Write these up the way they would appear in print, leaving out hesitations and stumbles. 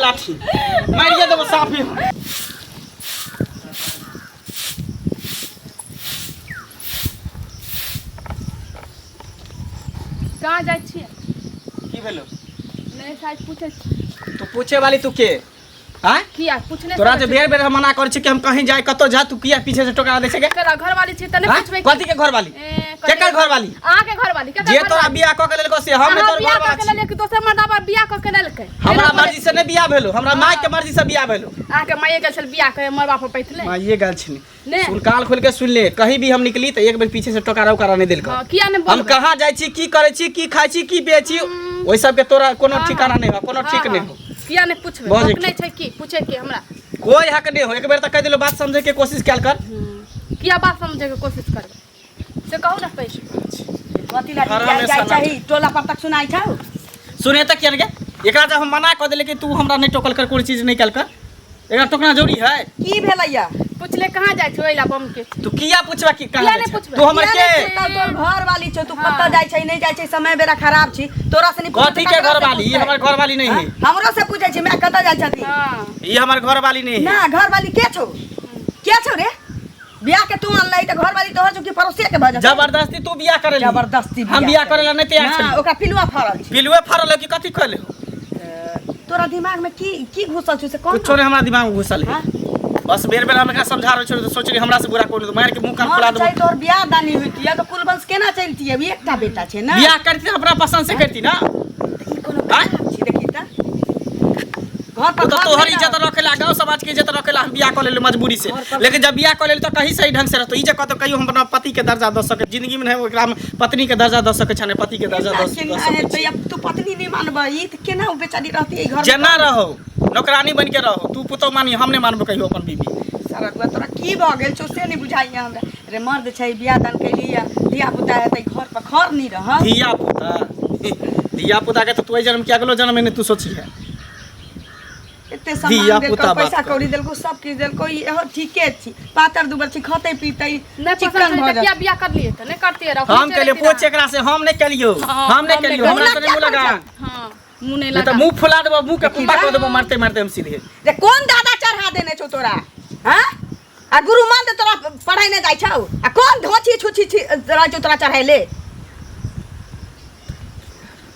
लाठी मारिए देबो साफे हम। कहाँ जाइ छियै? की भेलो? नहि, शायद पूछै छी। तू पूछे वाली तू के आँय? किया पूछने? तोरा जे बेर बेर हम मना करै छी कि हम कहीं जाए कतौ जा, तू किया पीछे से टोकरा दै छै गे? तोरा घरवाली छी तऽ नहि आँय? पूछबै? कथी के घरवाली? ए, कथी? केकर घरवाली? अहाँके घरवाली। केकर जे तोरा घरवाली? बियाह कऽ के लेलको से हम नहि अहाँ तोर बियाह घरवाला कऽ के छी। लेलियै कि दोसर मर्दाबा बियाह कऽ के लेलकै? हमरा मर्जी से नहि बियाह भेलो, हमरा माय के मर्जी से बियाह भेलो। अहाँके माइए गेल छल बियाह करे मर बाप पैथले। माइए गेल छली ने। सुन, कान खोल के सुन ले, कहीं भी हम निकली तो एक बेर पीछे से टोकारा उकारा नहीं दिल। हाँ, किया नहीं हम बोलबै? कहाँ जाइ छी, की करै छी, की खाइ छी, की पियै छी, ओहि सबके तोरा कोनो ठिकाना नहीं हो, कोनो ठीक नहीं हो। किया नहीं पूछबै? बजै हक नहीं छै की पूछे के हमरा? कोई हक नहीं हो। एक बेर तऽ कहि देलो, बात समझे के कोशिश कयल कर। किया बात समझे के कोशिश करबै से कहू ने पैसे। कथी ला घरमे जाइ सना- चाही टोला पर तक सुनाइ छौ। सुने तऽ किया ने गे? एकरा जब हम मना कऽ देले कि तू हमरा नहीं टोकल कर, कोई चीज नहीं कयल कर, एकरा टोकना जरूरी है? की भेलैया? पूछले कहाँ जाइ छै ओहि ला बम के। तू किया पूछबा कि कहाँ किया जाइ नहि छै? पूछबै? तू हमर किया के नहि पूछतौ? तोर घर वाली छौ, तू कतऽ जाइ छै नहि जाइ छै, समय बेरा खराब छी, तोरा से नहि पूछतौ कथी तऽ के ककरा से घरवाली? ई पूछतै? हमर घरवाली नहीं है। हमरो से पूछै छी मैं कतऽ जाइ छथि। हाँ। ई हमर घरवाली नहीं है। ना, घरवाली के छौ? के छौ रे? बियाह के तू अनलै तऽ घरवाली तोहर छौ कि पड़ोसिया के भऽ जेतौ? जबरदस्ती तू बियाह करे। जबरदस्ती हम बियाह करे ला नहीं तैयार ना, छली। ओकरा पिलुआ फड़ल छै। पिलुए फड़ल है कि कथी कहले हो? तोरा दिमाग में की की घुसल छौ से कौन? कुछो नहीं हमरा दिमाग में घुसल है। बस बेर बेर हम एकरा समझा रहल छियै तऽ सोच रही हमरा से बुरा कोन, मार के मुंह कान फुला मर देबो। छै तोहर बियाह दानी होइतियै तऽ कुलवंश केना चलतियै? अभी एकटा बेटा छै ना। बियाह करती तऽ अपना पसंद से करती ना। ई कोनो आँय? खराब छै, देखी तऽ घर पर ओ तऽ घर तोहर नहि इज्जत रखेला, गांव समाज के इज्जत रखेला हम बियाह कऽ लेली मजबूरी से, लेकिन जब बियाह कऽ लेली तऽ कहीं सही ढंग से रहतो। ई जे कहतो कहियो हम अपना पति के दर्जा दऽ सकै जिंदगी में नहीं, ओकरा हम पत्नी के दर्जा दऽ सकै छै, पति के दर्जा केना दऽ केना दऽ सकै हेतै अब? तू पत्नी नहि मानबही तऽ केना ओ बेचारी रहती एहि घर में? जेना रहो, नौकरानी बन के रहो, तू पुतोह मानी, हम नहीं मानबो कहियो अपन बीबी। सरगुआ, तोरा की भऽ गेल छौ से नहि बुझाइया हमरा रे। मर्द छै, बियाह दान कैली धिया पुता हेतै, घर पर खर नहि रहत। धिया पुता, धिया पुता के तो तू एहि जन्म के अगलो जन्म में नहीं तू सोची है। एते सामान धिया देलकौ, पुता बात पैसा कर। कौड़ी देलकौ, सब किछु देलकौ, ई इहो ठीके छी, पातर दुबर छी, खतै पीतै नहि पसंद चिकन छै भऽ तऽ किया जेतै। बियाह करलियै? तऽ नहि करतियै रहऽ। हम केलियो पूछ एकरा से, हम नहीं केलियो। हाँ, हम नहीं हम केलियो। नहि। हमरा से नहीं मुँह लगा। हाँ, मुँह नहीं नहीं तो लगा। मुंह फुला देबो, मुंह के कुप्पा कर देबो मारते मारते हम सीधे। रे कोन दादा चढ़ा देने छौ तोरा? हाँ, आ गुरु मान दे तोरा पढ़ाई नहि जाइ छौ, आ कोन धोछी छुछी छी रहै छौ तोरा चढ़ैले?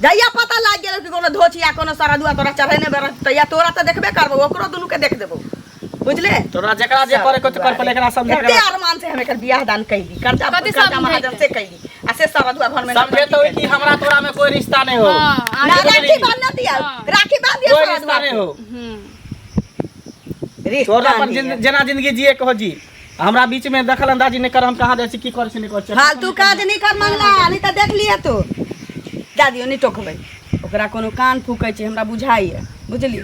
जहिया पता लागि गेल कि कोनो धोछी या कोनो सरदुआ तोरा चढ़ेने बेर, तहिया तोरा तऽ देखबे करबो, ओकरो दुनू के देख देबो, बुझले? तोरा जकरा जे करे के कर, पहिले एकरा समझा। एते अरमान से हम एकर बियाह दान कैली, कर्जा कथी कर्जा समझैके? महाजन से कैली, आ से सरदुआ घर में समझे तो कि हमरा तोरा में कोई रिश्ता नहीं हो। हाँ, ना, आगे राखी बांध ना दिया। हाँ। राखी बांध दिया कोई सरदुआ रिश्ता नहीं के। हो। रिश्ता तोरा अपन नहीं है। जेना जिंदगी जिए के हो जी, हमरा बीच में दखल अंदाजी नहीं कर। हम कहाँ जाइ छी, की करै छी, नहीं करै छी। फालतू काज नहीं कर मंगला, नहीं तऽ देख लिअ तू। जा दियौ, नहीं टोकबै ओकरा, कोनो कान फूकै छै हमरा बुझाइए, बुझली?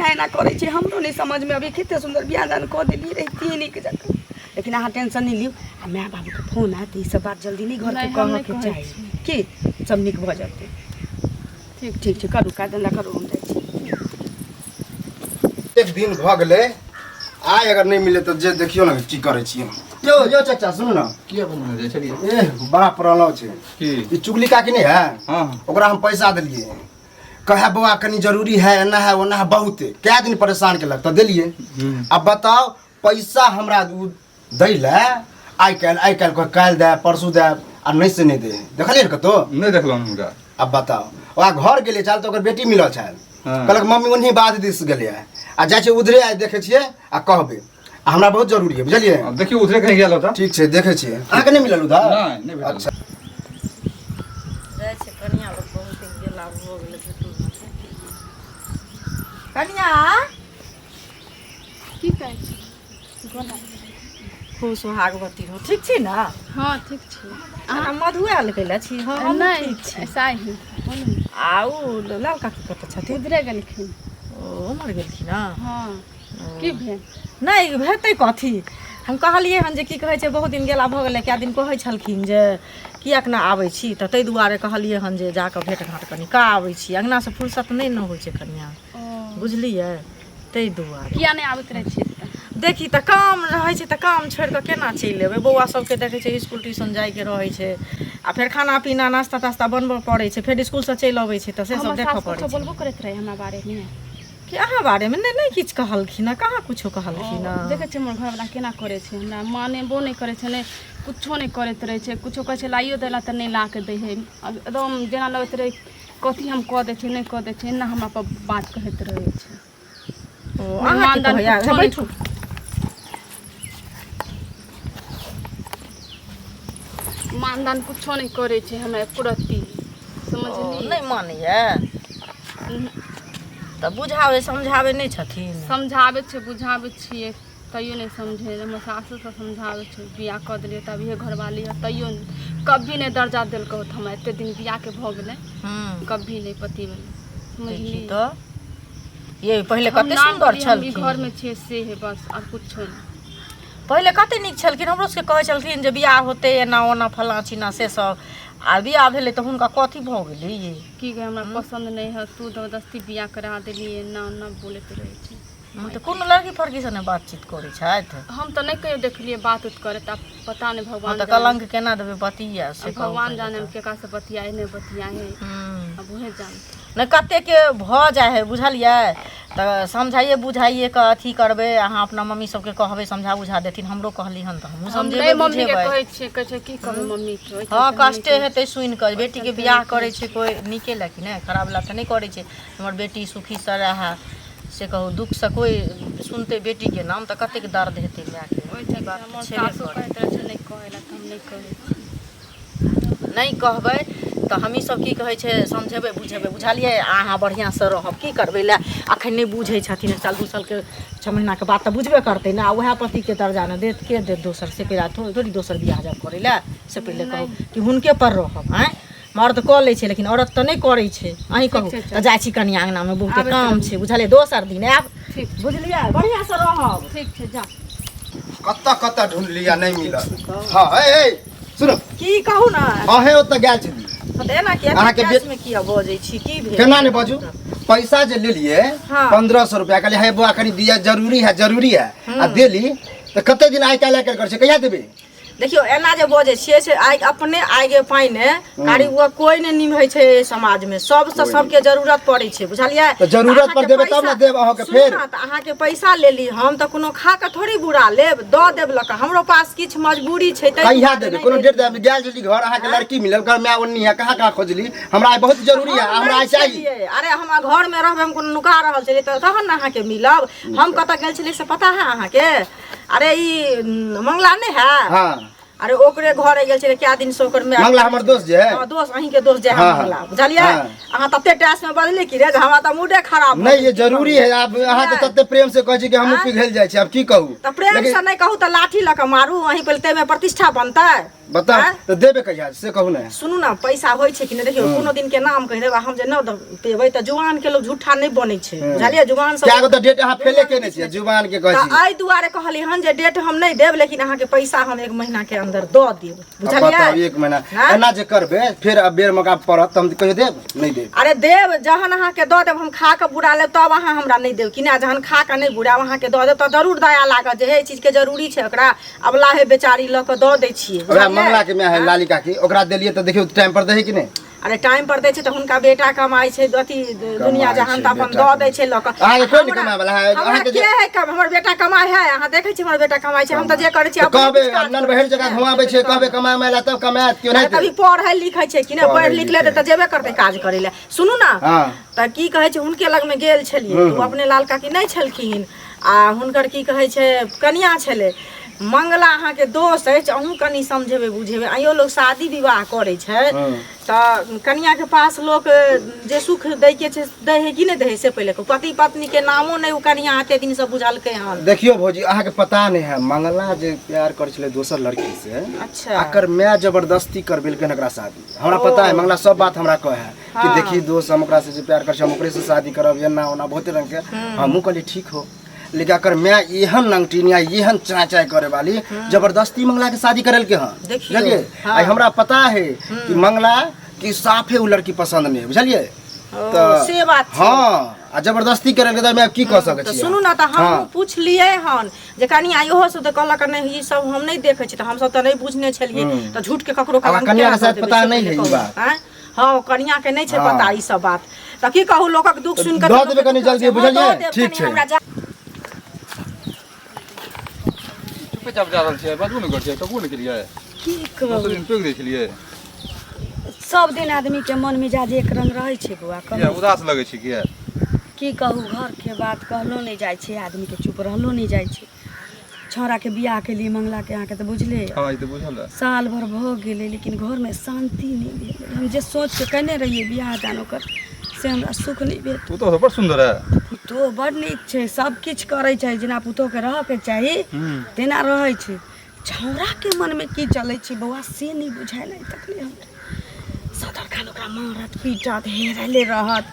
एना करै छै हमरो नहि समझमे अभी। कते सुन्दर बियाह दान कऽ देलियै, रहितियै नीक जकाँ। लेकिन अहाँ टेंशन नहि लियौ, आ माय बाबूके फोन आयत, ई सब बात जल्दी नहि घरके नहि, हम नहि कहऽके कहै चाही की सब नीक भऽ जेतै। ठीक ठीक छै, करू काज धन्धा करू, हम जाइ छी। एक दिन भऽ गेलै, आइ अगर नहि मिले तऽ जे देखियौ ने की करै छियै। यौ यौ चाचा, सुनू ने। किया बंद जाइ छलियै? एह, बड़ा प्रॉब्लम छै। की? ई चुगली काकी नहि है? हाँ। ओकरा हम पैसा देलियै, कहे बौआ कनि जरूरी है, एना है ओना है, बहुत कए दिन परेशान केलक तऽ देलियै। अब बताओ, पैसा हमरा उ दै लए आइ काल्हि आइ काल्हि कह, काल्हि दे, परसू दे, आ नहि से नहि दे। देखलियै ने कतौ? नहि देखलहुँ हुनका। अब बताओ, ओकरा घर गेलियै चल तऽ ओकर बेटी मिलल छल। हाँ। कहलक मम्मी ओन्ही बाध दिस गेलै आ जाइ छै उधरे, आइ देखै छियै आ कहबै, आ हमरा बहुत जरूरी है, बुझलियै? आब देखियौ, उधरे कहीं गेल होता। ठीक छै, देखै छियै। अहाँके नहि मिलल उधर? नहि, नहि भेटल। अच्छा। जाइ छै कनिया लोग बहुत दिन गेला भऽ गेलै भेटू कनिया। की कहै छी? खूब सुहागवती हो, ठीक छी ने? हाँ, ठीक छी। अहाँ मधु आयल गेल छी? हाँ, हमहूँ नहि ठीक छी। ऐसा ही बोलू ने। आ ओ लाल काकी कतऽ छथिन? उधरे गेलखिन। ओ उमर गेलखिन हँ? हाँ, की भेल? नहि हेतै कथी, हम कहलियै हन जे की कहै छै, बहुत दिन गेला भऽ गेलै, कए दिन कहै छलखिन जे किएक ने आबै छी, तऽ ताहि दुआरे कहलियै हन जे जाकऽ भेँट घाँट कनि कऽ आबै छी। अङ्गनासँ फुर्सत नहि ने होइ छै कनिया, बुझलियै? ताहि दुआरे। किया नहि आबैत रहै छियै? देखी तऽ काम रहै छै तऽ काम छोड़ि कऽ केना चलि एबै बौआ सबके देखै छै इसकुल ट्यूशन जाइके रहै छै आ फेर खाना पीना नाश्ता तास्ता बनबऽ पड़ै छै फेर इसकुलसँ चलि अबै छै तऽ से सब हमर देखऽ सास पड़ै कुछो छै बोलबो करैत रहे हमरा बारेमे कि अहाँ बारेमे नहि नहि किछु कहलखिन हँ कहाँ किछो कहलखिन हँ देखै छियै हमर घरवला केना करै छै हमरा मानेबो नहि करै छै नहि कुछो नहि करैत रहै छै कुछो कहै छै लाइयो दै लए तऽ नहि ला कऽ दै हइ एकदम जेना लगैत रहै कथी हम कऽ दै छियै नहि कऽ दै छियै एना हमरा पर बात कहैत रहै छै ओ अहाँ की मानदान कहैया कुछो नहि बैठू मानदान कुछो नहि करै छै हमरा एको रत्ती समझली नहि मानैया तऽ बुझाबै समझाबै नहि छथिन समझाबै छै बुझाबै छियै तैयो नहि समझै हमर सासु सब समझाबै छै बियाह कऽ देलियै तऽ अभिये घरवाली है तैयो कभी नहि दर्जा देलकै तऽ हमरा एते दिन बियाहके भऽ गेलै कभी नहि पति बने देखी समझली तऽ ये पहिले हम कते नाम सुन्दर के लिए हम ई छलखिन घरमे छियै से है बस आर कुछो नहि पहिले कते नीक छलखिन हमरो सबके कहै छलखिन जे बियाह होतै एना ओना फलाँ चिना से सब आ बियाह भेलै तऽ हुनका कथी भऽ गेलै ये की गै हमरा पसन्द नहि है तू जबरदस्ती बियाह करा देली एना ओना बोलैत रहै छै तऽ कोनो लड़की फड़कीसँ नहि बातचीत करै छथि हम तऽ नहि कहियो देखलियै बात उत करैत आब पता नहि हँ भगवान तऽ जाने। कलंक केना देबै बतिया से आब कहू भगवान पहिले जाने हम तऽ। केकरा से बतियाए नहि बतियाए आब उहे जाने नहि कतेकके भऽ जाइ हइ बुझलियै तऽ समझाइए बुझाइए कऽ अथी करबै अहाँ अपना मम्मी सबके कहबै समझा बुझा देथिन हमरो कहली हन तऽ हमहूँ हम समझेबै नहि मम्मी के बुझेबै कहै छियै कहै छै की कहबै मम्मी के ओहि हँ चलते हम नहि कष्टे हेतै सुनि कऽ बेटीके बियाह करै छै कोइ नीके लए कि नहि खराब लए तऽ नहि करै छै हमर बेटी सुखीसँ रहए से कहू दुःखसँ कोइ सुनतै बेटीके नाम तऽ कतेक दर्द हेतै मायके ओहि ई चलते बात तऽ हमर छेबे सासु करै कहैत रहै छै नहि कहै लए तऽ हम नहि कहै छियै नहि कहबै तऽ हमही सब की कहै छै समझेबै बुझेबै बुझलियै अहाँ बढ़िआँसँ रहब की करबै लए अखन नहि बुझै छथिन एक साल दू सालके छओ महीनाके बाद तऽ बुझबे करतै ने आ उएह पतिके दर्जा ने देत के देत दोसर से पहिले थोड़ी दोसर बियाह जब करै लए से पहिले कहू कि हुनके पर रहब आँय मर्द कऽ लै छै लेकिन औरत तऽ नहि करै छै अहीं कहू छै, तऽ जाइ छी कनि अङ्गनामे बहुते काम छै बुझलियै दोसर दिन आयब ठीक छै बुझलियै बढ़िआँसँ रहब ठीक छै जा कतऽ कतऽ ढूंढली आ नहि मिलल हँ ए ए सुनू की कहू ने अहें ओतऽ गेल छली तऽ एना किया अहाँके गैस में किया बजै छी की भेल केना नहि बाजू पैसा जे लेलिए हाँ। 1500 रुपया कहलिए हे बौआ कनि दिया जरूरी है जरूरी है आ देली तऽ कते दिन आइ काल्हि आइ काल्हि करै छै कहिया देबै देखियौ एना जे बजै छियै से आइ अपने आगे पाइने कारी हुआ कोई नहि निभै छै एहि समाजमे सबसँ सबके जरूरत पड़ै छै बुझलियै तऽ जरूरत पर अहाँके देबै तब ने पैसा- देब अहाँके सुनू फेर। ने, तऽ अहाँके पैसा लेली हम तऽ कोनो खा कऽ थोड़ी बुरा लेब दऽ देब लऽ कऽ हमरो पास किछु मजबूरी छै ताहि कहिया दुआरे देबै नहि कोनो देली। डेट देबै गेल छली घर अहाँके लड़की मिलल कहल माय ओन्नी है कहाँ कहाँ खोजली हमरा आइ बहुत जरूरी है हम हमरा नहि आइ चाही छलियै। अरे हम घरमे रहबै हम कोनो नुका रहल छलियै तऽ तहन ने अहाँके मिलब हम कतऽ गेल छलियै से पता है अहाँके अरे ई मंगला नहि है हाँ अरे ओकरे घरे गेल छलै कए दिन से ओकर माय मंगला हमर दोस्त जे है हाँ दोस्त अहीं के दोस्त जे है हाँ, मंगला बुझलियै हाँ। अहाँ तते टैस में बजली की रे जे हमरा तऽ मूडे खराब भऽ नहीं ये गेल। जरूरी है आप अहाँ तऽ तते प्रेम से कहै छी कि हमहूँ पिघलि जाइ छी आब की कहू तऽ प्रेम लेकिन से नहि कहू तऽ लाठी लऽ कऽ मारू अहीं पहिले ताहिमे प्रतिष्ठा बनतै बताउ आँय? तऽ देबै कहिया से कहू ने सुनू ने पैसा होइ छै कि नहि देखियौ कोनो दिन के नाम कहि देब आ हम जे नहि दऽ पेबै तऽ जुआन के लोक झूठा नहि बनै छै बुझलियै जुआन सब कए गो तऽ डेट अहाँ फेले केने छियै जुबान के कहै तऽ छी एहि दुआरे कहली हन जे डेट हम नहि देब लेकिन अहाँके पैसा हम एक महीना के अंदर दऽ देब अब बताउ बुझलियै एक महीना आँय? एना जे करबै फेर अब बेर मौका पड़त तऽ हम कहियो देब नहि देब अरे देब जहन अहाँके दऽ देब हम खा कऽ बुरा लेब तब अहाँ हमरा नहि देब कि नहि जहन खा कऽ नहि बुरायब अहाँके दऽ देब तऽ जरूर दया लागत जे हे एहि चीजके जरूरी छै ओकरा अबला है बेचारी लऽ कऽ दऽ दै छियै ओकरा बुझलियै? मंगला के माय है लाली काकी ओकरा देलियै तऽ देखियौ टाइम पर दै है कि नहि अरे टाइम पर दै छै तऽ हुनका बेटा कमाइ छै अथी दुनिया जहान छै, तऽ अपन बेटा दऽ दै छै लऽ कऽ अहाँके कोइ नहि हमरा- कमाय वाला है, हमरा अहाँके के जे- है कम हमर बेटा कमाइ है अहाँ देखै छी हमर बेटा कमाइ छै हम तऽ जे करै छी तऽ अपने कहबै किछु काज नन करै बहिर छी जगह ने। घुमाबै छै कहबै कमाय माय ला तब कमायत क्यों अरे नहि कभी पढ़ै लिखै छै कि नहि पढ़ै पढ़ि लिख लेतै लिखै। तऽ जेबे करतै काज करै लए सुनू ने हँ तऽ की कहै छै हुनके लगमे गेल छलियै तऽ ओ अपने लाल काकी नहि छलखिन आ हुनकर की कहै छै कनिआ छलै मंगला अहाँके दोस्त अछि अहूँ कनि समझेबै बुझेबै आइयो लोक शादी विवाह करै छै तऽ कनिआके पास लोक जे सुख दैके छै दै है कि नहि दै है से पहिले कहू पति पत्नीके नामो नहि ओ कनिआ एते दिनसँ बुझलकै हन देखियौ भौजी अहाँके पता नहि है मंगला जे प्यार करै छलै दोसर लड़की से अच्छा एकर माय जबरदस्ती करबेलकै हन एकरा शादी हमरा पता है मंगला सब बात हमरा कहै है कि देखी दोस्त हम ओकरा से जे प्यार करै छी हम ओकरे से शादी करब एना ओना बहुते रंग के हमहूँ कहलियै ठीक हो लेकिन एकर माय एहन नंगटिनिया एहन चाय चाय करे वाली जबरदस्ती मंगला के शादी करेलकै हन देखियौ, बुझलियै हाँ। आइ हमरा पता है कि मंगला कि साफे उ लड़की पसंद नहीं है बुझलियै ओ, से बात छै। हाँ आ जबरदस्ती करे के तऽ की कऽ सकै तऽ छियै सुनू ने तऽ हम हाँ। पुछलियै हन जे कनिया इहो सब तऽ कहलक नहि ई सब हम नहि देखै छी तऽ हमसब तऽ नहि बुझने छलियै तऽ झूठ के ककरो आब कलंक कनिया केना के शायद दऽ देबै पता से नहि पहिले है ई कहू। बात। आँय? हँ कनिया के नहि छै हाँ। पता ई सब बात तऽ की कहू लोकक दुख सुनि कऽ दऽ तऽ देबै लोकके कनि दुख होइ जल्दी, छै। हँ, बुझलियै? दऽ देब ठीक कनि छै। हमरा जा चुपेचाप जा रहल छियै बाजबो नहि करै छियै टोकबो नहि केलियै की कहू दोसर दिन टोकि दै छलियै सब दिन आदमी के मन मिजाज एक रंग रहै छै बौआ किया कहू उदास लगै छै किया की कहू घरके बात कहलो नहि जाइ छै आदमीके चुप रहलो नहि जाइ छै छौड़ाके बियाह केलियै मंगलाके अहाँके तऽ बुझले यऽ। हँ ई तऽ बुझल है साल भर भऽ गेलै लेकिन घरमे शान्ति नहि भेलै हम जे सोचिके केने रहियै बियाह दान ओकर से हमरा सुख नहि भेल पुतोह तऽ बड़ सुन्दर है पुतोह बड़ नीक छै सब किछु करै छै जेना पुतोहके रहऽके चाही तेना रहै छै छौड़ाके मनमे की चलै छै बौआ से नहि बुझायल आइ तक नहि हमरा सदरखान ओकरा मारत पीटत हेरले रहत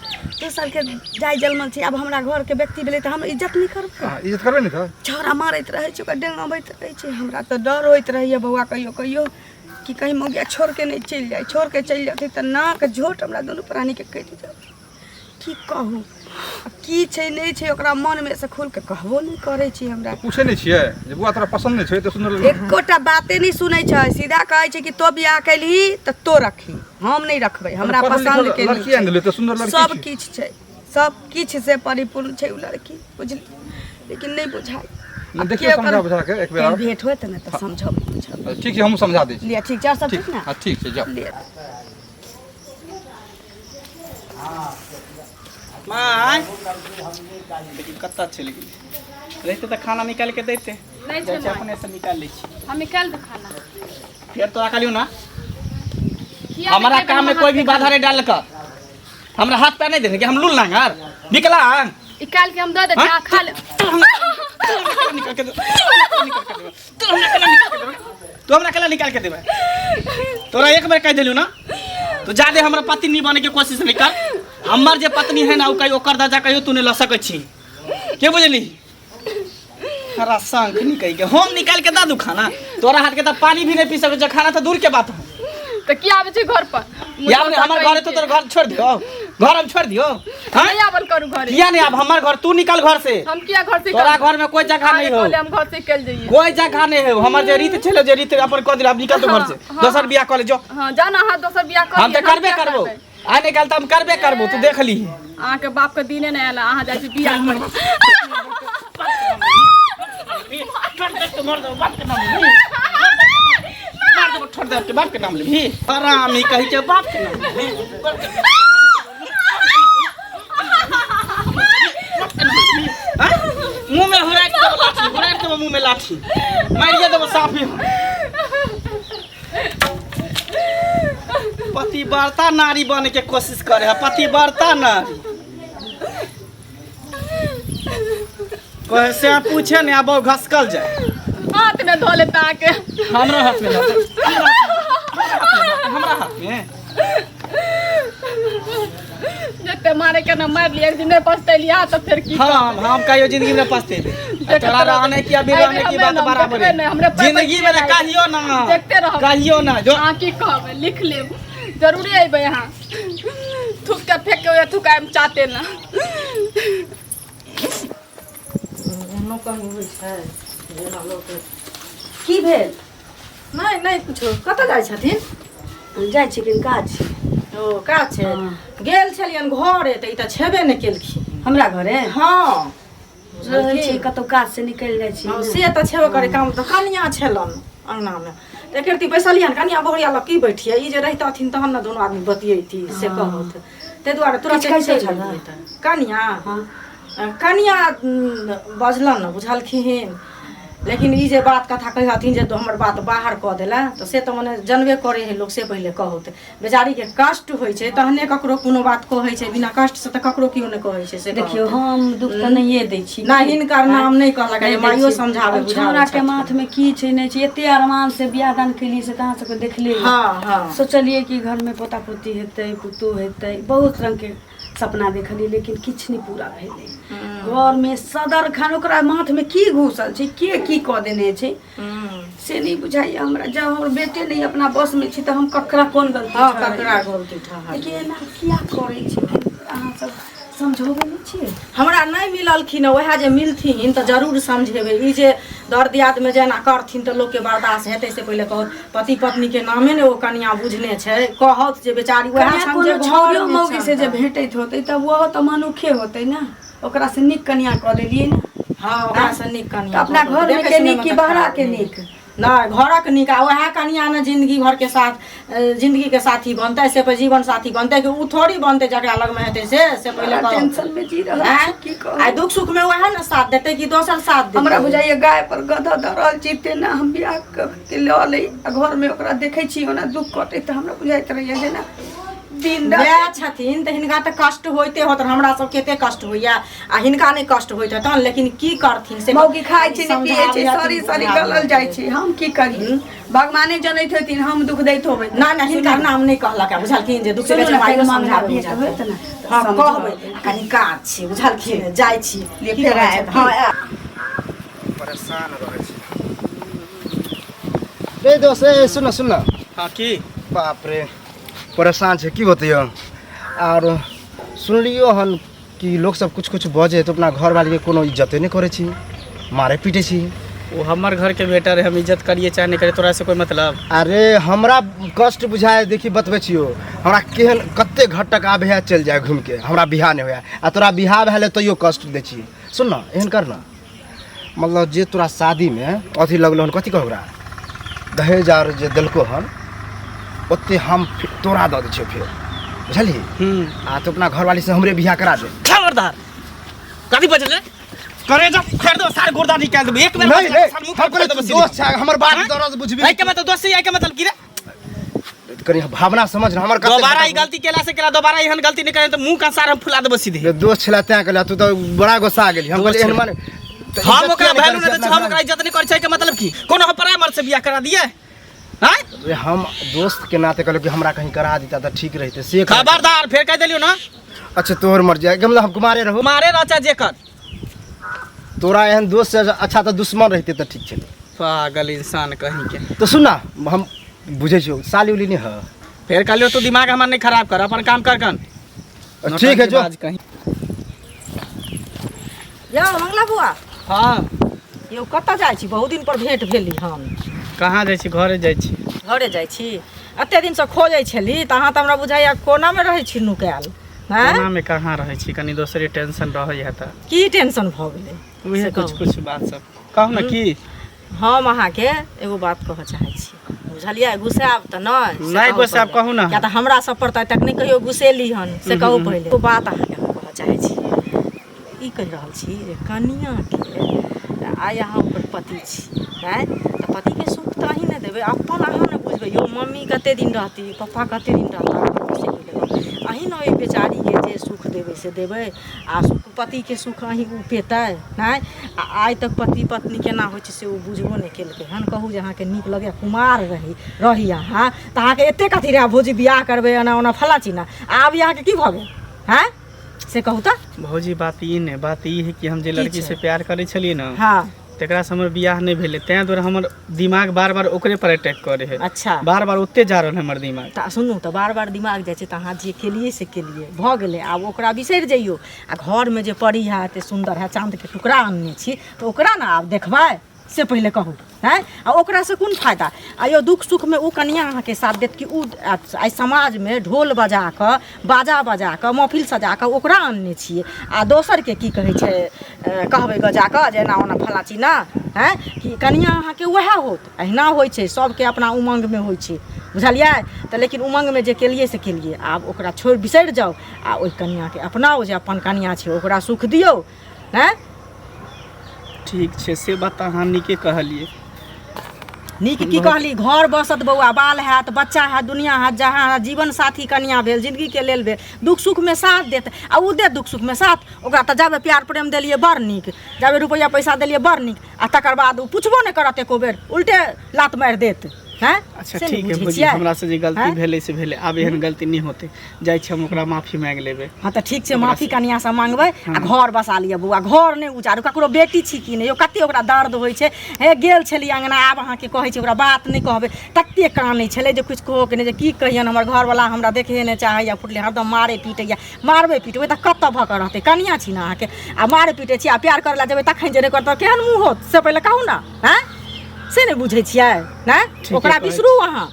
दोसरके जाय जलमल छै आब हमरा घरके व्यक्ति भेलै तऽ हम इज्जत नहि करबै हँ, इज्जत करबै ने तऽ छौड़ा मारैत रहै छै ओकरा डेंगबैत रहै छै हमरा तऽ डर होइत रहैए बौआ कहियो कहियो कि कहीं मौगिया छोड़िके नहि चलि जाइ छोड़िके चलि जेतै तऽ नाक झोट हमरा दुनू प्राणीके कटि जायत की कहू आ की छै नहि छै ओकरा मनमे से खोलि कऽ कहबो नहि करै छै हमरा पूछै नहि छियै जे बौआ तोरा पसन्द नहि छौ एते सुन्दर लड़की। एकोटा बाते नहि सुनै छै सीधा कहै छै कि तो बियाह केलही तऽ तो रखी हम नहि रखबै हमरा पढ़ल लिखल पसन्द के लड़की आनि देलियै, एते सुन्दर लड़की सब छै। किछु छै सब किछु से परिपूर्ण छै ओ लड़की बुझली लेकिन नहि बुझाइ नहि, आब देखियौ के ओकर- समझा बुझा के एक बेर कहीं आर। भेंट होत ने तऽ समझब बुझब ठीक छै हमहूँ समझा दै छी लिअ ठीक छै आओर सब ठीक ठीक ने हँ ठीक छै जाउ लिअ माय लेकिन कतऽ चलि गेलै रहिते तऽ खाना निकालि के दैते नहि छै जाइ छी माय। अपने से निकालि लै छी हम निकालि दे खाना फेर तोरा कहलियौ ना किया हमारा निकालि काम में देबै? कोई भी बाधा नहीं डाल कर हमरा हाथ पैर नहीं देने कि हम लूल नांगर विकलांग निकालि के हम दऽ दै छी हाँ? अहाँ खा ले तू हमरा निकाल के दे तू हमरा केना निकाल के देबे तू हमरा केना निकाल के देबे तोरा एक बेर कह देलू ना तू जादे हमरा पति नहीं बने के कोशिश नहीं कर हमर जे पत्नी है ना उ कहियो ओकर दर्जा कहियो तू नहीं ल सकै छी के बुझली हरा शंख निकल के हम निकाल के दा दू खाना तोरा हाथ के तो पानी भी नहीं पी सकै छै खाना तो दूर के बात हो तऽ किया आबै छै घर पर या ने हमर घर है तो तोर घर छोड़ दियो घर हम छोड़ दियो हाँ नहीं आवल करू घरे किया नहीं अब हमर घर तू निकल घर से हम किया घर से तोरा घर में कोई जगह नहीं हो हम घर से निकल जाइए कोई जगह नहीं है हमर जे रीत छले जे रीत अपन कह दिल अब निकल तो घर से हाँ, दोसर बियाह कऽ ले जो हाँ जाना अहाँ दोसर बियाह कर हम लिअ, तऽ करबे किया करबो करबै? आइ निकल तऽ हम करबे करबो तू देख ली अहाँके बाप के दिने नहि आयल अहाँ जाइ छी बियाह करे मार देबो छोड़ दे के बाप के नाम लेबही हरामी कहि के बाप के नाम लेबही हाँ? मुंह में हुराक देबो लाठी हुराक देबो मुंह में लाठी मारिए देबो साफी पतिव्रता नारी बने के कोशिश करे है पतिव्रता नारी कहे से पूछे ने आब घसकल जाए हाथ में धो लेता अहाँके हमरा हाथ में धऽ दे। हमरा हाथ में जते मारे के ना मारि लिअ एक दिन नहि पछतेलियै तऽ फेर की हाँ हम कहियो जिंदगी में पछतेबे देखते तोरा रहबै। रहने की अभी अरे रहने की हमे बात ना, बराबर देखबे नहि, हमरे है पैर जिंदगी में ना पर कहियो ना देखते रहबै। कहियो ना जो अहाँ की कहबै लिख लेब जरूरे अयबै अहाँ थूक के फेंक के थुकायम चाहते ना एहनो कमी होइ छै जेना लोक की भेल नहि नहि कुछो कतऽ जाइ छथिन जाइ छी कनि काज छै ओ काज छै हँ। गेल छलियनि घरे तऽ ई तऽ छेबे नहि केलखिन हमरा घरे हँ रहै छी कतौ काज से निकलि जाइ छी हँ, से तऽ छेबे करै काम तऽ कनिया छलनि अङ्गनामे तऽ एक रत्ती बैसलियनि कनिया बहुरिया लग की बैठियै ई जे रहितथिन तहन ने दुनू आदमी बतियैती से कहत ताहि दुआरे तुरंत किछु कहै चलि छलै? एलियै तऽ कनिया हँ कनिया बजलनि ने बुझलखिन लेकिन ई जे बात कथा कहै हथिन जे हमर बात बाहर कऽ देला तऽ से तऽ मने जनबे करै हइ लोक से पहिले कहौत बेचारीके कष्ट होइ छै तहने ककरो कोनो बात कहै छै बिना कष्टसँ तऽ ककरो केओ नहि कहै छै से देखियौ कहौत। हम दुख तऽ नहिए दै छी नहि हिनकर नाम नहि कहलक नहि जे दै माइयो छी। समझाबै आब बुझाबै छौड़ाके छथिन। माथमे की छै नहि छै एते अरमान से बियाह दान केलियै से तऽ अहाँ सबके देखले यऽ। हँ हँ सोचलियै कि घरमे पोता पोती हेतै पुतोह हेतै बहुत रङ्गके सपना देखलियै लेकिन किछु नहि पूरा भेलै घरमे सदर खान ओकरा माथमे की घुसल छै के की कऽ देने छै से नहि बुझाइए हमरा जब हमर बेटे नहि अपना बसमे छै तऽ हम ककरा कोन गलती हँ ठहरेबै? ककरा गलती ठहर लेकिन एना किया करै छै अहाँ सब समझौबे नहि छियै? हमरा नहि मिललखिन, उएह जे मिलथिन तऽ जरूर समझेबै। ई जे दर दियादमे जेना करथिन तऽ लोकके बर्दाश्त हेतै से पहिले कहू। पति पत्नीके नामे ने ओ कनिया बुझने छै, कहत जे बेचारी उएह कनिया छनि जे कोनो छौड़ियो घरमे मौगी से छनि जे तऽ। भेटैत होतै तऽ ओहो तऽ मनुखे होतै ने, ओकरा से नीक कनिया कऽ लेलियै ने। हँ, ओकरासँ नीक तऽ कनिया अपना भऽ गेल। घरमे देखै के सुनैमे नीक कि तऽ बहरा खराब के नहि। नीक? नहि, घरक नीक। आ उएह कनिया ने जिंदगी भरके साथ जिंदगीके साथी बनतै, से पर जीवन साथी बनतै कि ओ थोड़ी बनतै जकरा लगमे हेतै से से पहिले बड़ा कहू। टेंशन में जी रहल आँय? छी, की कहू। आइ दुख सुखमे उएह ने साथ देतै कि दोसर साथ देतै? हमरा बुझाइए गाय पर गधा दऽ रहल छी, तेना हम बियाह कऽ के लऽ लै आ घरमे ओकरा देखै छी ओना दुख कटै, तऽ हमरा बुझाइत रहैए जेना दिन रात वएह छथिन तऽ हिनका तऽ कष्ट होइते होत। हमरा सबके एते कष्ट होइया आ हिनका नहि कष्ट होइत हेतनि, लेकिन की करथिन से मौगी खाइ छै नहि पियै छै, समझाबिहथिन, सरी सरी बुझाबिहथिन। गलल जाइ छै। हम की करी, भगवाने जनैत हेथिन, हम दुख दैत होबै। नहि नहि, हिनकर नाम नहि कहलक है, बुझलखिन जे दुख सुनू छै ने, माइयो फेर मामला समझाबै भेंट बुझाबै। होत ने तऽ हँ, समझाबै। कहबै। आ कनि काज छै, बुझलखिन, जाइ छी। ले, की फेर कहै आयब। छथि? हँ, आयब। परेशान रहै छी रे दोस्त। ए सुन सुन। हाँ, की? बाप रे, परेशान छै, की बतैयो। आर सुनलियो हन कि लोक सब कुछ कुछ बजे तऽ अपना घरवालीके कोनो इज्जते नहि करै छी, मारे पीटे छी। वो हमर घर के बेटा रहे, हम इज्जत करिए चाहे नहीं करिए, तोरा से कोई मतलब? अरे हमरा कष्ट बुझाए, देखी बतबै छियो, हमरा केहन कते घटक आबे है, चलि जाए घूमिके, हमरा बियाह नहि होया आ तोरा बियाह भेलै तैयो कष्ट दै छी। सुन न, एहन कर न, मतलब जे तोरा शादीमे अथी लगलो हन, कथी कह ओकरा, दहेज आर जे देलको हन, ओते हम तोरा दऽ दै छियौ फेर, बुझलही? आ तू अपना घरवाली से हमरे बियाह करा दे। खबरदार, कथी बजले करे जा, फेर दो सार गुर्दा निकाल देबे एक बेर। नहीं बजला रे, तऽ सार मुँह हम फाड़ कहलियै देबो तू सीधे। दोस्त छै, हमर बात दर्द बुझबी। एहि के मतलब दोस्त से, एहि के मतलब की रे? कनी भावना समझ न हमर कते दोबारा ई गलती केला से केला, दोबारा एहन गलती नहीं करे तऽ मुँह का सार हम फुला देबो सीधे। रे दोस्त छला तैं कहलियै, तू तऽ बड़ा गुस्सा गेली। हम दोस्त कहलियै एहन छलै। माने तऽ हम इज्जत ओकरा किया नहि वैल्यू करै नहि दै छी छी, हम अपना ओकरा इज्जत नहि करै छै के मतलब की? कोनो हम पराया मर्द से बियाह करा दिए? आँय? रे हम दोस्त के नाते कहलियै कि हमरा कहीं करा देता तऽ ठीक रहितै, से कहलियै। खबरदार, फेर कहि देलियौ ना। अच्छा, तोहर मर्जी है, मतलब हम कुमारे रहू? मारे रह चाहे जे कर। तोरा एहन दोस्त से अच्छा तऽ दुश्मन रहिते तऽ ठीक छलै। पागल इंसान कहीं के। तऽ सुन ना, हम बुझै छियौ, साली उली नहि है। फेर कहलियौ, तू दिमाग हमर नहीं खराब कर, अपन काम कर कन। ठीक है, जो। नौटंकीबाज कहीं। यौ मंगला बुआ। हाँ। यौ, कतऽ जाइ छी? बहुत दिन पर भेंट भेली हम। कहाँ जाइ छी, घरे जाइ छी। घरे जाइ छी? एते दिनसँ खोजै छली तऽ अहाँ तऽ हमरा बुझाइया कोनामे रहै छी नुकायल। हैं? कोना में कहाँ रहै छी, कनी दोसरे टेंशन रहै है तऽ। की टेंशन भऽ गेलै? उहे से कुछ कहू। कुछ बात सब कहू ने की। हम अहाँके एगो बात कहऽ चाहै छी, बुझलियै? गुस्सायब तऽ नहि से नहि कहू गुस्सायब, पहिले। कहू ने। किया तऽ हमरा सब पर तऽ आइ तक नहि कहियो गुस्सेली हन, से कहू पहिले। एगो बात अहाँके हम कहऽ चाहै छी, ई कहि रहल छी जे कनिआँके आइ अहाँ ओकर पति छी, आँय, तऽ पतिके सुख तऽ अहीँ ने देबै। अपन अहाँ ने बुझबै यौ, मम्मी कते दिन रहती, पप्पा कते दिन रहता, से पहिले कहू। अहीँ ने ओहि बेचारीके जे सुख देबै से देबै, आ सुख पतिके सुख अहीँ ओ पेतै नहि? आ आइ तक पति पत्नी केना होइ छै से ओ बुझबो नहि केलकै हन। कहू जे अहाँके नीक लगैए? कुमार रही रही अहाँ तऽ अहाँके एतेक अथी रहए, भौजी बियाह करबै, एना ओना फल्लाँ चिल्लाँ, आब अहाँके की भऽ गेल? हँ, से कहू तऽ। भौजी, बात ई नहि, बात ई है कि हम जे की लड़की छै? से प्यार करै छलियै ने, तकरा से हमर बियाह नहि भेलै, ताहि दुआरे हमर दिमाग बार बार ओकरे पर अटैक करै है। बार बार ओते जा रहल है हमर दिमाग। तऽ सुनू तऽ, बार बार दिमाग जाइ छै तऽ अहाँ जे केलियै से केलियै, भऽ गेलै, आब ओकरा बिसरि जइयौ। आ घरमे जे परी है, एते सुन्दर है, चाँदके टुकड़ा अनने छी, तऽ ओकरा ने आब देखबै, से पहिले कहू। हँ, आ ओकरासँ कोन फायदा? आ यौ, दुःख सुखमे ओ कनिआँ अहाँके साथ देत कि ओ? आइ समाजमे ढोल बजा कऽ, बाजा बजा कऽ, महफिल सजा कऽ ओकरा अनने छियै, आ दोसरके की कहै छै कहबै गऽ जा कऽ जे एना ओना फल्लाँ चिल्लाँ? हँ, कि कनिआँ अहाँके उएह होत? अहिना होइ छै, सभके अपना उमङ्गमे होइ छै, बुझलियै? तऽ लेकिन उमङ्गमे जे केलियै से केलियै, आब ओकरा छोड़ि बिसरि जाउ आ ओहि कनिआँके अपनाउ जे अपन कनिआँ छै, ओकरा सुख दियौ। हँ। ठीक छै, से बात अहाँ नीके कहलियै। नीक की कहली? घर बसत बौआ, बाल हैत, बच्चा हैत, दुनिया हैत, जहाँ हैत, जीवन साथी कनिया भेल, जिंदगीके लेल भेल, दुख सुखमे साथ देत। आ ओ देत दुख सुखमे साथ? ओकरा तऽ जाबे प्यार प्रेम देलियै बड़ नीक, जाबे रुपैआ पैसा देलियै बड़ नीक, आ तकर बाद ओ पुछबो नहि करत एको बेर, उल्टे लात मारि देत। हैं अच्छा से नहि ठीक है बुझै भौजी छियै? हमरा से जे गलती हैं? भेलै से भेलै, आब एहन गलती नहि होतै। जाइ छी हम ओकरा माफी मांगि लेबै। हँ तऽ ठीक छै, माफी कनियाँसँ मांगबै आ घर बसा लिअ बौआ, घर नहि उजाड़ू। ककरो बेटी छी कि नहि यौ, कते ओकरा दर्द होइ छै। हे गेल छलियै अङ्गना, आब अहाँके कहै छी ओकरा बात नहि कहबै, तते कानै छलै जे किछु कहोके नहि, जे की कहियनि, हमर घरवला हमरा देखहे नहि चाहैए, फुटले हरदम मारै पीटैए। मारबै पीटबै तऽ कतऽ भऽ कऽ रहतै? कनियाँ छी ने अहाँके, आ मारै पीटै छी आ प्यार करै लए जेबै तखन जे नहि करतै केहन मुँह होत से पहिले कहू ने। आँय से नहि बुझै छियै? नहि ठीके ओकरा कहै बिसरू अहाँ,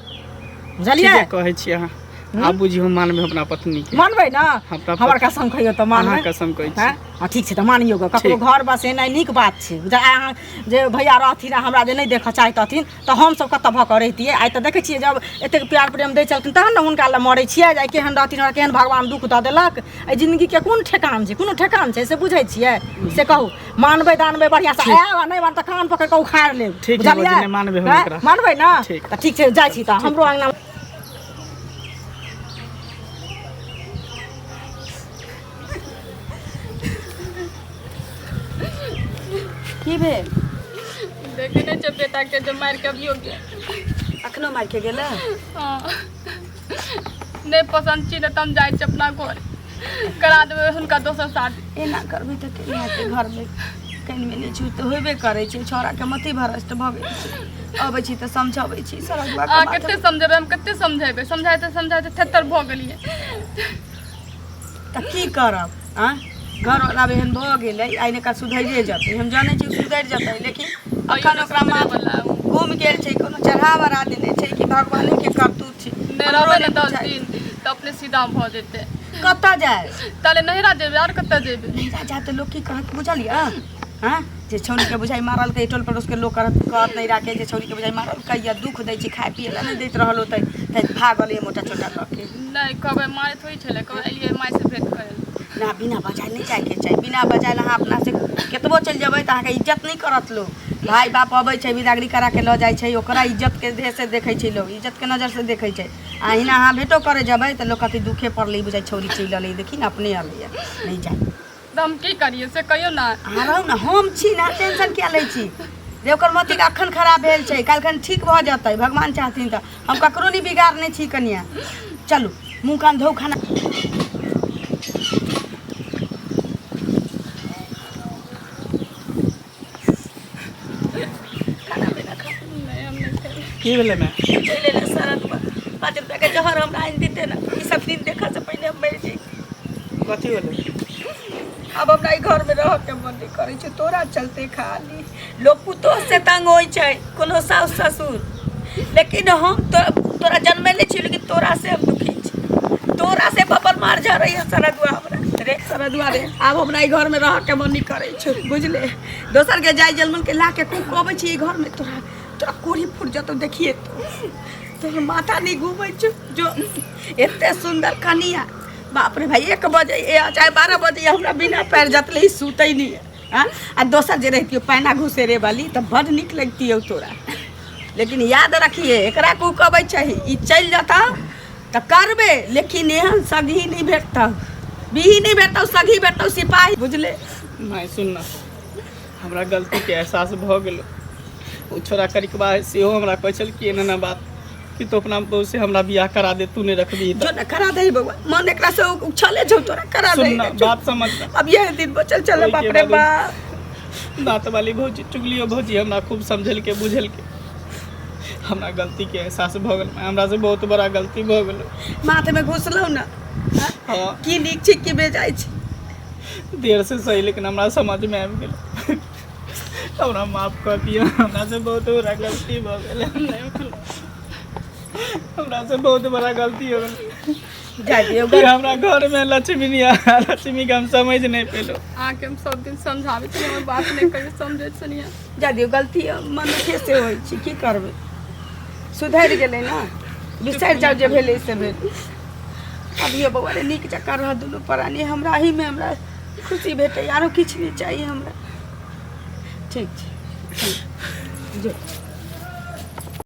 बुझलियै? ठीके कहै छी अहाँ। आब बुझियौ मानबै अपना पत्नी के। मानबै ने? अपना हमर कसम खइयौ तऽ मानबै। अहाँ कसम कहै छी। हँ हँ, ठीक छै तऽ मानियौ गऽ। ककरो ठीक। घर बसेनाइ नीक बात छै बुझ। आइ अहाँ जे भैया रहथिन आ हमरा जे नहि देखऽ चाहितथिन तऽ हमसभ कतऽ भऽ कऽ रहितियै? आइ तऽ देखै छियै जब एतेक प्यार प्रेम दै छलखिन तहन ने हुनका लए मरै छियै। जे आइ केहन रहथिन, हमरा केहन भगवान दुःख दऽ देलक। एहि जिन्दगीके कोन ठेकान छै? कोनो ठेकान छै से बुझै छियै? से कहू, मानबै दानबै बढ़िआँसँ आयब आ नहि मानब तऽ कान पकड़ि कऽ उखाड़ि लेब। ठीक छै, बुझलियै? भौजी, नहि मानबै हम हँ? एकरा। मानबै ने? ठीक। तऽ ठीक छै, जाइ छी तऽ हमरो अङ्गना। की भेल? देखे नहि छै बेटाके जे मारि के अबियो गेल। अखनो मारि के गेलै? हँ, नहि पसन्द छी तऽ हम जाइ छी अपना घर, करा देबै हुनका दोसर शादी। एना करबै तऽ केना हेतै? घरमे कनि मनि छूट तऽ होबे करै छै। छौड़ाके मति भ्रष्ट भऽ गेल छै। अबै छी तऽ समझबै छी सरगुआ अहाँ कते समझेबै, हम कते समझेबै? समझाइते समझाइते थेथर भऽ गेलियै। तऽ की करब? आँय, घरवला एहन भऽ गेलै, आइ ने काल्हि सुधरिए जेतै। हम जानै छी सुधरि जेतै, लेकिन अखन ओकरा माथ घूमि गेल छै। कोनो चढ़ा बढ़ा देने छै कि भगवानेके करतूत छै। नहि रहबै ने 10 दिन तऽ अपने सीधा भऽ जेतै। कतऽ जाय? ताले नैहरा जेबै, आर कतऽ जेबै? नैहरा जाय तऽ लोक की कहत बुझलियै? हँ, जे छौड़ीके बुझाइ मारलकै, टोल पड़ोसके लोक करत कहत नैहराके जे छौड़ीके बुझाइ मारलकै या दुःख दै छै, खाय पियै लए नहि दैत रहल होतै तऽ भागल ये मोटा छोटा लऽ के। नहि कहबै, माय थोड़ी छलै, कहबै एलियै माय से भेंट करै लए। ना, बिना बजाय नहि जायके चाही। बिना बजाय अहाँ अपनासँ कतबो चलि जेबै तऽ अहाँके इज्जत नहि करत लोक। भाय बाप अबै छै, बिदागरी करा के लऽ जाइ छै, ओकरा इज्जतके देहसँ देखै छै लोक, इज्जतके नजरसँ देखै छै। आ अहिना अहाँ भेटो करै जेबै तऽ लोक कहतै दुखे पड़लै, बुझाइ छौड़ी चलि अलै, देखी ने अपने अलैए। नहि जाइ। तऽ हम की करियै से कहियौ ने। अहाँ रहू ने, हम छी ने, टेंशन किया लै छी? जे ओकर मतिके अखन खराब भेल छै, काल्हिखन ठीक भऽ जेतै भगवान चाहथिन तऽ। हम ककरो नहि बिगाड़ने छी कनिया। चलू, मुँह कान धो, खाना। की भेलै माय? चलि एलै शरद। 5 रुपैआके जहर हमरा आनि दिते ने, ई सब दिन देखऽसँ पहिने हम मरि जैती। कथी भेलै? आब हमरा ई घरमे रहऽके मन नहि करै छै तोरा चलते। खाली लोक पुतोह से तंग होइ छै, कोनो साउस ससुर, लेकिन हम तो तोरा जन्मेले छी, लेकिन तोरा से हम दुखी छी। तोरा से बबर मार झरैया सरदुआ हमरा रे, सरदुआ रे। आब हमरा ई घरमे रहऽके मन नहि करै छै, बुझले? दोसरके जाय जलमल के ला के खूब कहबै छी ई घरमे, तोरा तोरा कोढ़ी फुटि जेतौ। देखिए तोहर माथा नहि घूमै छौ? जो एते सुन्दर कनिया, बाप रे भाई, 1 बजे या चाहे 12 बजे हमरा बिना पैर जतले ही सुतै नहीं है। हाँ? आ दोसर जे रहितियो पैना घुसेरे वाली तऽ बड नीक लगतियो तोरा। लेकिन याद रखिए, एकरा को कहबै चाही, ई चलि जेतौ तऽ करबे, लेकिन एहन सगी नहि भेटतौ, बिही नहि भेटतौ, सगी भेटतौ सिपाही, बुझले? माय सुन ना, हमरा गलतीके एहसास भऽ गेलो। ओ छोरा करिकबा सेहो हमरा कहै छल कि एना एना बात कि तू अपना बहू से हमरा बियाह करा दे, तू नहीं रखबी जो ना करा दे बउआ, मन एकरा से उछले छौ, तोरा करा दे। सुन ना, बात समझ ना। अब यह दिन बचल चल। ओहिके बाप रे बाद बाप। दाँत वाली भौजी, चुगलियो भौजी हमरा खूब समझलके बुझलके। हमरा गलतीके एहसास भऽ गेल। हमरा से बहुत बड़ा गलती भऽ गेल। माथमे घुसलौ ना? हाँ। की नीक छै, की बेजाय छै। देर से सही, लेकिन हमरा समझ में आबि गेल। हमरा माफ कऽ दिअ, हमरा से बहुत बड़ा गलती भऽ गेल। हमरा से बहुत बड़ा गलती हो गेल। जा दियौ। कि हमरा घर में लक्ष्मी नहीं आया, लक्ष्मी के हम समझ नहीं पेलो। अहाँके हम सब दिन समझाबै छलियै, हमर बात नहि कहियो समझै छलियै। जा दियौ, गलती मनुखे से होइ छै, की करबै? सुधरि गेलै ने, बिसरि जाउ, जे भेलै से भेल। अभियो बौआ रे, नीक जकाँ रह दुनू प्राणी। हमरा एहिमे हमरा खुशी भेटै, आरो किछु नहि चाही हमरा। ठीक छै, जो।